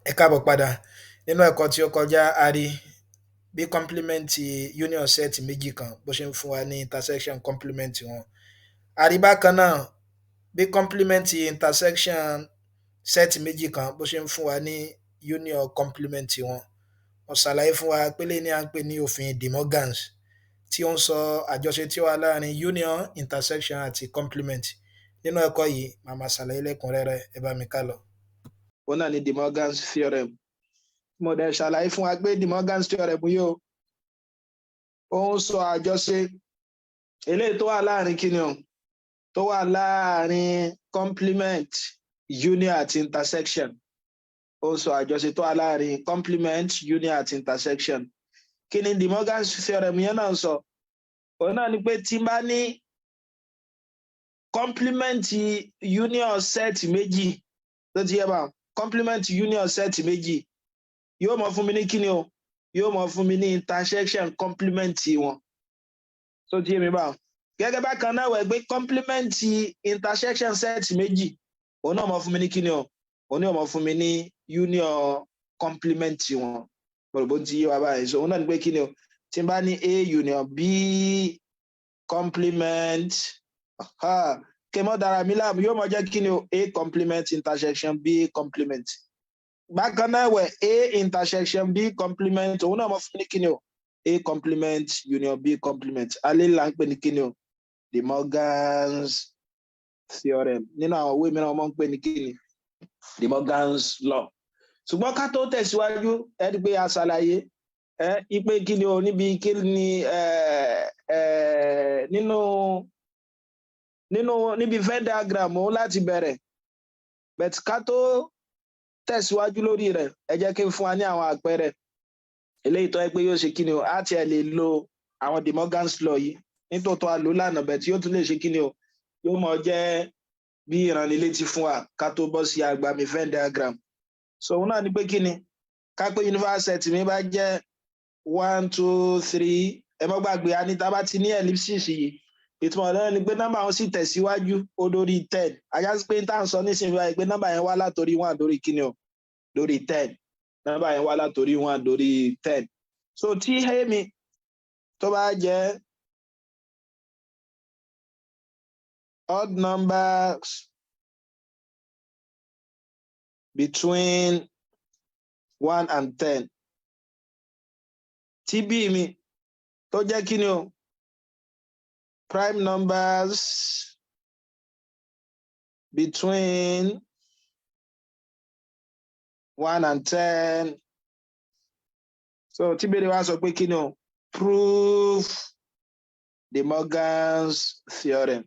Ẹ káàbọ̀ padà. Nínú ẹ̀kọ́ tí ó kọjá, a rí bí complement union set méjì kan bó ṣe ń fún wa ní intersection complement wọn. A rí bákan náà bí complement intersection set méjì kan bó ṣe ń fún wa ní union complement wọn. Mo ṣàlàyé fún wa pé eléyìí ni à ń pè ní òfin De Morgan's, tí ó ń sọ àjọṣe tí ó wà láàrin union, intersection àti complement. Nínú ẹ̀kọ́ yìí, màá máa ṣàlàyé lẹ́kùnrẹ́rẹ́. Ẹ bá mi ká lọ. Òun náà ni De Morgan's theorem. Mo dẹ̀ ṣàlàyé fún wa pé De Morgan's theorem yìí o, ó ń sọ àjọṣe eléyìí tó wà láàrin kíni o, tó wà láàrin complement, union àti intersection. Ó ń sọ àjọṣe tó wà láàrin complement, union àti intersection. Kí ni De Morgan's theorem yẹn náà sọ? Òun náà ni pé tí n bá ní complement union set méjì tó ti yẹ bá complement union set méjì, yóò mọ fún mi ní kíni o, yóò mọ fún mi ní intersection complement wọn. Tó ti yé mi báwọn? Gẹ́gẹ́ bákan náà wẹ̀ gbé complement intersection set méjì, òun náà mọ fún mi ní kíni o, òun náà mọ fún mi ní union complement wọn. Bọ̀dọ̀ bó ti yé wa báyìí. So òun náà ní pé kíni o, tí n bá ní A union B complement, kí n mọ́ dára mi láàmú, yóò mọ jẹ́ kíni o, A complement intersection B complement. Bákan náà wẹ̀, A intersection B complement, òun náà mọ fún mi ní kíni o, A complement union B complement. Alẹ́ là ń pè ní kíni o, De Morgan's theorem. Nínú àwọn òwe mìíràn, wọ́n máa ń pè ní kíni, De Morgan's law. Ṣùgbọ́n ká tó tẹ̀síwájú, ẹ rí pé a ṣàlàyé ẹ ipe kíni o, níbi kíni ẹ ẹ nínú nínú níbi Venn diagram òun láti bẹ̀rẹ̀. But ká tó tẹ̀síwájú lórí rẹ̀, ẹ jẹ́ kí n fún wa ní àwọn àpẹẹrẹ eléyìí tó yẹ pé yóò ṣe kí ni o, á tiẹ̀ lè lo àwọn De Morgan's law yìí. Nítòótọ́ a lò lánàá, but yóò tún lè ṣe kí ni o, yóò mọ jẹ́ bí ìrànnilétí fún wa ká tó bọ́ sí agbami Venn diagram. So òun náà ni pé kí ni, ká pé universal set mi bá jẹ́ one, two, three. Ẹ mọ́ gbàgbé, a ní tá a bá ti ní ellipsis yìí, ìtumọ̀ náà ni pé nọ́mbà wọn sì tẹ̀síwájú ó dórí 10. Ajá sí pé tá à ń sọ nísìnyí báyìí pé nọ́mbà yẹn wá látòrí one dórí kíni o, dórí 10. Nọ́mbà yẹn wá látòrí one dórí 10. So tí A mi tó bá jẹ́ odd numbers between 1 and 10, tí B mi tó jẹ́ kíni o, prime numbers between 1 and 10. So tí béèrè wá sọ pé kíni o, prove De Morgan's theorem.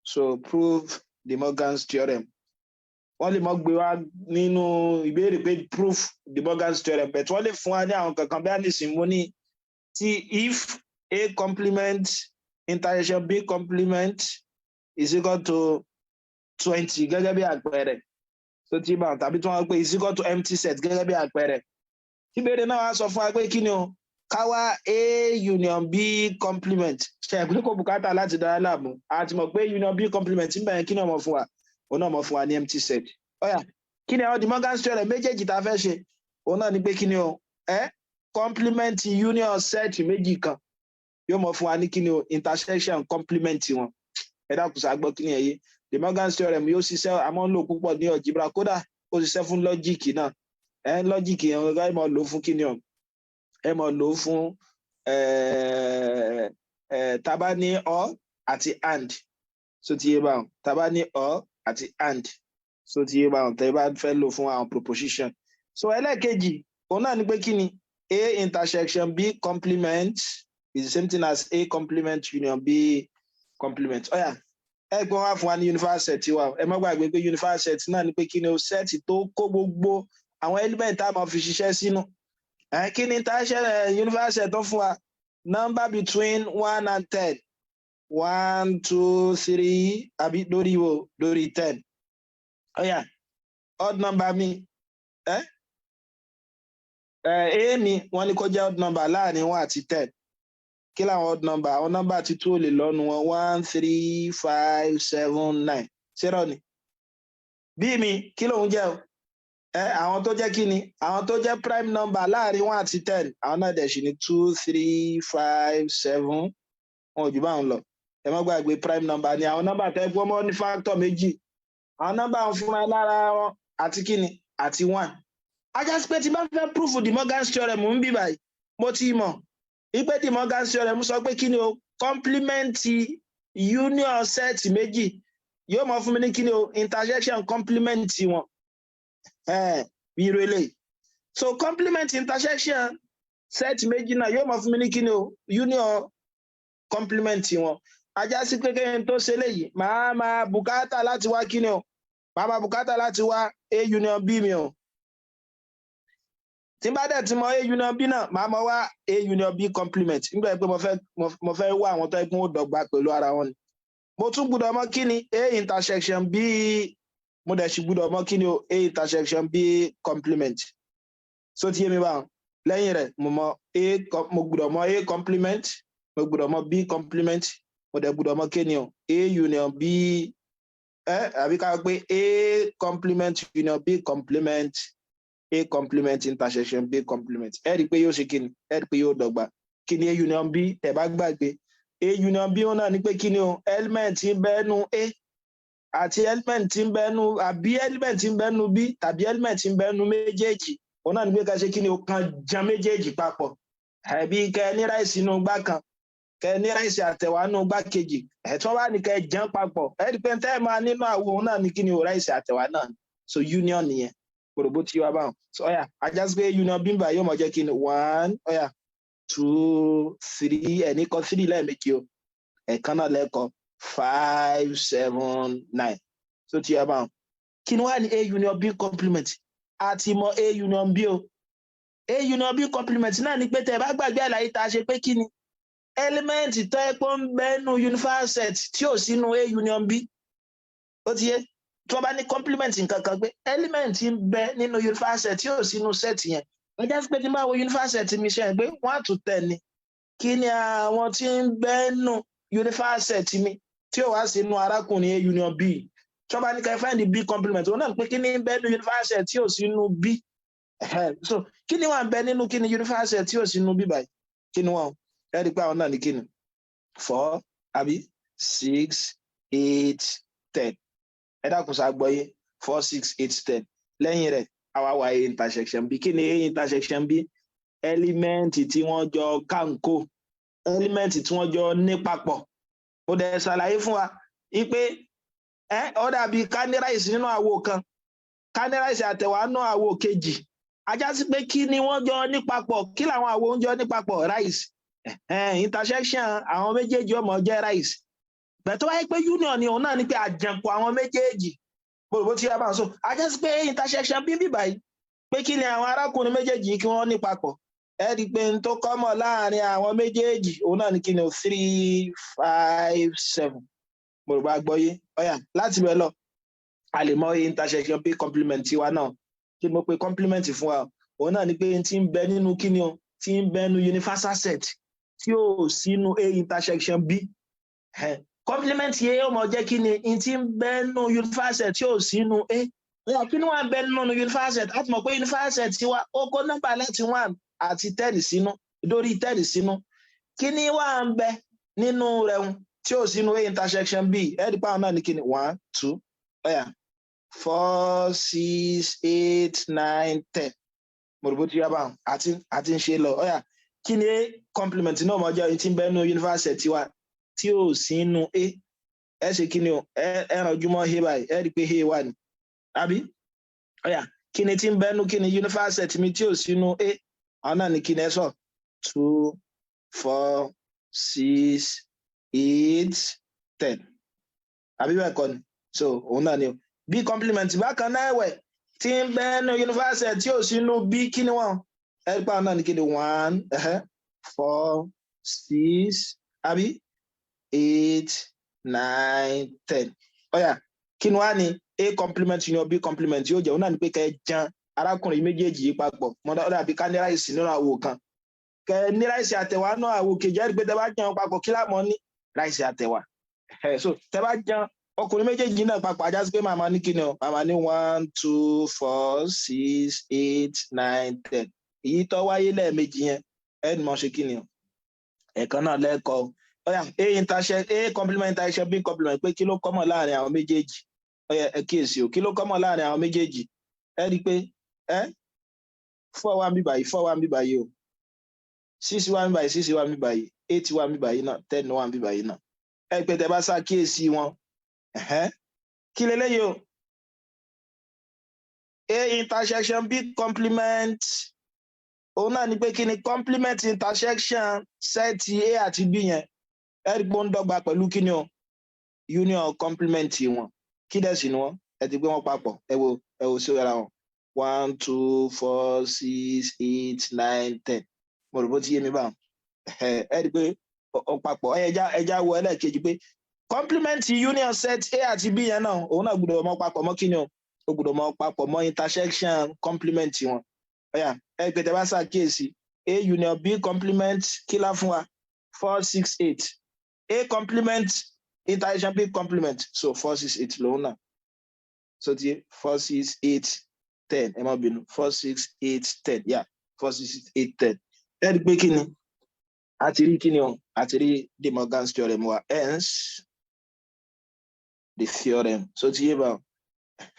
So prove De Morgan's theorem. Wọ́n lè mọ́ gbé wá nínú ìbéèrè pé prove De Morgan's theorem, but wọ́n lè fún wa ní àwọn kankan bí a nìsín mú ní tí if A complement intersection B complement is equal to 20, gẹ́gẹ́ bí àpẹẹrẹ. Tó ti bá tàbí tí wọ́n pè is equal to empty set, gẹ́gẹ́ bí àpẹẹrẹ. Tí ìbéèrè náà wá sọ fún wa pé kí ni o, ká wá A union B complement, ṣe é pé kò bùkátà láti dára láàmú? A ti mọ̀ pé union B complement ń bẹ̀rẹ̀, kí ni ọmọ fún wa? Òun náà mọ̀ fún wa ní empty set. Ó yá, kí ni àwọn De Morgan's theorem méjèèjì tá a fẹ́ ṣe? Òun náà ni pé kí ni o, ẹ complement union set méjì kan yóò mọ̀ fún wa ní kí ni o, intersection complement wọn. Ẹ dákun, sá gbọ́ kí ni ẹ yé. De Morgan's theorem yóò ṣiṣẹ́, àmọ́ ń lò púpọ̀ ní algebra, kódà ó ṣiṣẹ́ fún logic náà. Ẹ logic yẹn, ẹ mọ̀ lò ó fún kí ni o, ẹ mọ̀ lò ó fún tá bá ní or àti and. So ti yé báwọn? Tá bá ní or àti and, so ti yé báwọn? Tẹ́ bá fẹ́ lò fún àwọn proposition. So ẹlẹ́ẹ̀kejì, òun náà ni pé kí ni, A intersection B complement is the same thing as A complement union B complement. Ó yá, ẹ gbọ́n wá fún wa ní universal set wa. Ẹ má gbàgbé pé universal set náà ni pé kí ni o, set tó kó gbogbo àwọn element tá a máa fi ṣiṣẹ́ sínú. Kí ni intersection universal set tó fún wa? Number between 1 and 10. One, two, three, àbí lórí wo? Lórí 10. Ó yá, odd number mi, ẹ ẹ A mi, wọ́n ní kó jẹ́ odd number láàrin 1 àti 10. Kí làwọn odd number? Àwọn nọ́mbà tí two ò lè lọ́nu wọn: one, three, five, seven, nine. Ṣé rọ ni? B mi, kí lòun jẹ́ o? Ẹ àwọn tó jẹ́ kí ni? Àwọn tó jẹ́ prime number láàrin 1 àti 10, àwọn náà dẹ̀ sì ní 2, 3, 5, 7. Wọn ò jù báwọn lọ. Ẹ má gbàgbé, prime number ni àwọn nọ́mbà tẹ́ gbọ́ mọ́ ní factor méjì. Àwọn nọ́mbà ń fúnra lára wọn àti kí ni? Àti 1. Á já sí pé tí bá fẹ́ proof De Morgan's theorem ń bí báyìí, mo ti mọ̀ wípé De Morgan's theorem sọ pé kí ni o? Complement union set méjì yóò mọ fún mi ní kí ni o? Intersection complement wọn, bí irú eléyìí. So complement intersection set méjì náà yóò mọ fún mi ní kí ni o? Union complement wọn. Á já sí pé kéyìn tó ṣe léyìí, màá máa bùkátà láti wá kí ni o? Màá máa bùkátà láti wá A union B mi o. Tí n bá dẹ̀ ti mọ A union B náà, màá mọ wá A union B complement nígbà pé mo fẹ́ wá àwọn tó yẹ kí wọ́n dọ́gba pẹ̀lú ara wọn ni. Mo tún gbọ́dọ̀ mọ kí ni A intersection B. Mo dẹ̀ sì gbọ́dọ̀ mọ kí ni o? A intersection B complement. So ti yé mi báwọn? Lẹ́yìn rẹ̀, mo mọ A, mo gbọ́dọ̀ mọ A complement, mo gbọ́dọ̀ mọ B complement, mo dẹ̀ gbọ́dọ̀ mọ kí ni o? A union B, ẹ àbí ká pé A complement union B complement, A complement intersection B complement. Ẹ rí i pé yóò ṣe kí ni? Ẹ rí i pé yóò dọ́gba. Kí ni A union B? Tẹ́ bá gbàgbé, A union B náà ní pé kí ni o? Element ń bẹ́nu A àti element ń bẹ́nu, àbí element ń bẹ́nu B, tàbí element ń bẹ́nu méjèèjì. Òun náà ní pé ká ṣe kí ni o? Kan jan méjèèjì papọ̀. Ẹbí kẹ ní rice inú gbá kan, kẹ ní rice àtẹ̀wá nínú gbá kejì, ẹ̀ tí wọ́n bá ní kẹ jẹun papọ̀, ẹ rí i pé tẹ́ ẹ máa nínú àwo òun náà ní kí ni o? Rice àtẹ̀wá náà. So union nìyẹn gbòdògbò tí wàá báwọn. So ọ̀yà, á já sí pé union B bá yóò mọ̀ jẹ́ kí ni? One, ọ̀yà, 2, 3. Ẹ̀ ní kọ 3 lẹ́ẹ̀mejì o, ẹ̀kan náà lẹ́kọ̀ọ́. 5, 7, 9. So tí wàá báwọn, kí ni wàá ní A union B complement? A ti mọ A union B o. A union B complement náà ni pé, tẹ́ ẹ bá gbàgbé àlàyé tá a ṣe, pé kí ni element tó ẹ pé ń bẹ́nu universal set tí ò sínú A union B. Ó ti yé? Tí wọ́n bá ní complement nǹkan kan, pé element ń bẹ nínú universal set tí ò sínú set yẹn. Wọ́n jẹ́ pé tí n bá wo universal set mi, ṣe é pé 1 to 10 ni. Kí ni àwọn tí ń bẹ́nu universal set mi tí ò wá sínú arákùnrin A union B? Tí wọ́n bá ní ká find the B complement, òun náà pé kí ni ń bẹ́nu universal set tí ò sínú B? So kí ni wọ́n ń bẹ nínú kí ni universal set tí ò sínú B báyìí? Kí ni wọ́n? Ẹ rí i pé àwọn náà ní kí ni? 4, àbí 6, 8, 10. Ẹ dákun, sá gbọ́ yé? 4, 6, 8, 10. Lẹ́yìn rẹ̀, àwa wà A intersection B. Kí ni A intersection B? Element tí wọ́n jọ kánkó, element tí wọ́n jọ ní papọ̀. Mo dẹ̀ ṣàlàyé fún wa wípé ẹ ó dàbí ká ní rice nínú àwo kan, ká ní rice àtẹ̀wá nínú àwo kejì. Á já sí pé kí ni wọ́n jọ ní papọ̀? Kí làwọn àwo ń jọ ní papọ̀? Rice. Intersection àwọn méjèèjì ọmọ jẹ́ rice. Bẹ́ẹ̀ tó wáyé pé union ni, òun náà ní pé àjẹpọ̀ àwọn méjèèjì gbogbo tí a bá ń sọ. Á já sí pé intersection bí báyìí, pé kí ni àwọn arákùnrin méjèèjì kí wọ́n ní papọ̀? Ẹ rí i pé n tó common láàrin àwọn méjèèjì, òun náà ní kí ni o? 3, 5, 7. Mo rò bá gbọ́ yé. Ọ̀yà, láti bẹ̀ lọ, a lè mọ intersection B complement tiwa náà. Kí ni mo pe complement fún wa? Òun náà ni pé n tí ń bẹ nínú kí ni o? Tí ń bẹ nínú universal set tí ò sínú A intersection B. Complement yẹn yóò mọ jẹ́ kí ni? N tí ń bẹ nínú universal set tí ò sínú A. Kí ni wọ́n ń bẹ nínú universal set? A ti mọ̀ pé universal set tiwa, ó kó nọ́mbà láti 1 àti 10 sínú, dórí 10 sínú. Kí ni wọ́n ń bẹ nínú rẹ̀ tí ò sínú A intersection B? Ẹ rí pàwọn náà ní kí ni? 1, 2, ọ̀yà, 4, 6, 8, 9, 10. Mo rò bó ti yá báwọn àti ń ṣe lọ. Ọ̀yà, kí ni A complement náà mọ̀ jẹ́? Tí ń bẹ nínú universal set tiwa tí ò sínú A. Ẹ ṣe kí ni o? Ẹ rànjú mọ́ A báyìí, ẹ rí i pé A wà ní, àbí? Ọ̀yà, kí ni tí ń bẹ nínú kí ni universal set mi tí ò sínú A? Àwọn náà ní kí ni? Ẹ sọ 2, 4, 6, 8, 10, àbí bẹ́ẹ̀ kọ́ ni? So òun náà ni o. B complement bákan náà ẹ̀wẹ̀, tí ń bẹ nínú universal set tí ò sínú B, kí ni wọ́n? Ẹ rí pé àwọn náà ní kí ni? 1, 4, 6, àbí 8, 9, 10. Ọ̀yà, kí ni wá ní A complement union B complement yóò jẹ́? Òun náà ní pé kẹ́ ẹ jan arákùnrin méjèèjì yìí papọ̀ mọ́. Dàbí ká ní rice nínú àwo kan, kẹ́ ní rice àtẹ̀wá náà àwo kejì. Ẹ rí pé tẹ́ bá jẹun papọ̀, kí láàmọ́ ní? Rice àtẹ̀wá. So tẹ́ bá jẹun Ọkùnrin méjèèjì náà papọ̀, á já sí pé màá máa ní kíni o? Màá máa ní 1, 2, 4, 6, 8, 9, 10. Èyí tó wáyé lẹ́ẹ̀mejì yẹn, ẹ ní mọ̀ ṣe kíni o? Ẹ̀kan náà lẹ́ẹ̀kọ́. Ó yá, A intersection A complement intersection B complement, pé kí ló common láàrin àwọn méjèèjì? Ó yá, ẹ kíyèsí o, kí ló common láàrin àwọn méjèèjì? Ẹ rí i pé 4 wà níbí báyìí, 4 wà níbí báyìí o, 6 wà níbí báyìí, 6 wà níbí báyìí, 8 wà níbí báyìí náà, 10 wà níbí báyìí náà. Ẹ pé tẹ bá ṣàkíyèsí wọn, kí leléyìí o? A intersection B complement, òun náà ni pé kí ni? Complement intersection set A àti B yẹn, ẹ rí pé ó ń dọ́gba pẹ̀lú kí ni o? Union complement wọn. Kí dẹ̀ sì ni wọ́n? Ẹ ti gbé wọn papọ̀. Ẹ wo sí ara wọn: 1, 2, 4, 6, 8, 9, 10. Mo rò bó ti yé mi báwọn. Ẹ rí i pé ó papọ̀. Ẹ já wo ẹlẹ́ẹ̀kejì, pé complement union set A àti B yẹn náà, òun náà gbọ́dọ̀ mọ papọ̀ mọ́ kí ni o? Ó gbọ́dọ̀ mọ papọ̀ mọ́ intersection complement wọn. Ó yá, ẹ pé tẹ bá ṣàkíyèsí, A union B complement, kí lá fún wa? 4, 6, 8. A complement intersection B complement, so 4, 6, 8 lòun náà. So ti 4, 6, 8, 10, ẹ má bínú, 4, 6, 8, 10. Yeah, 4, 6, 8, 10. Ẹ rí i pé kí ni a ti rí? Kí ni o? A ti rí De Morgan's theorem wa, hence the theorem. So ti yé bá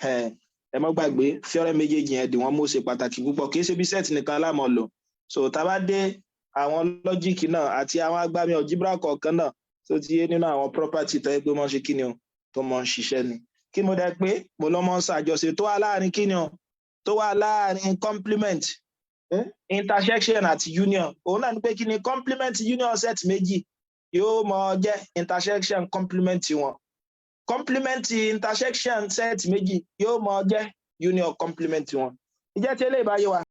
ẹ má gbàgbé, theorem méjèèjì yẹn dì wọ́n mú, ṣe pàtàkì púpọ̀. Kì í ṣe bí set nìkan lámọ̀ lò. So tá a bá dé àwọn logic náà àti àwọn agbami algebra kọ̀ọ̀kan náà, tó ti yé, nínú àwọn property tó yẹ pé wọ́n ṣe kí ni o, tó mọ̀ ń ṣiṣẹ́ ni. Kí mo dẹ pé mo lọ́ mọ́ ń ṣàjọṣe tó wà láàrin kí ni o, tó wà láàrin complement, intersection àti union, òun náà ni pé kí ni? Complement union set méjì yóò mọ jẹ́ intersection complement wọn. Complement intersection set méjì yóò mọ jẹ́ union complement wọn. Ìjẹ́ tí eléyìí bá yé wa.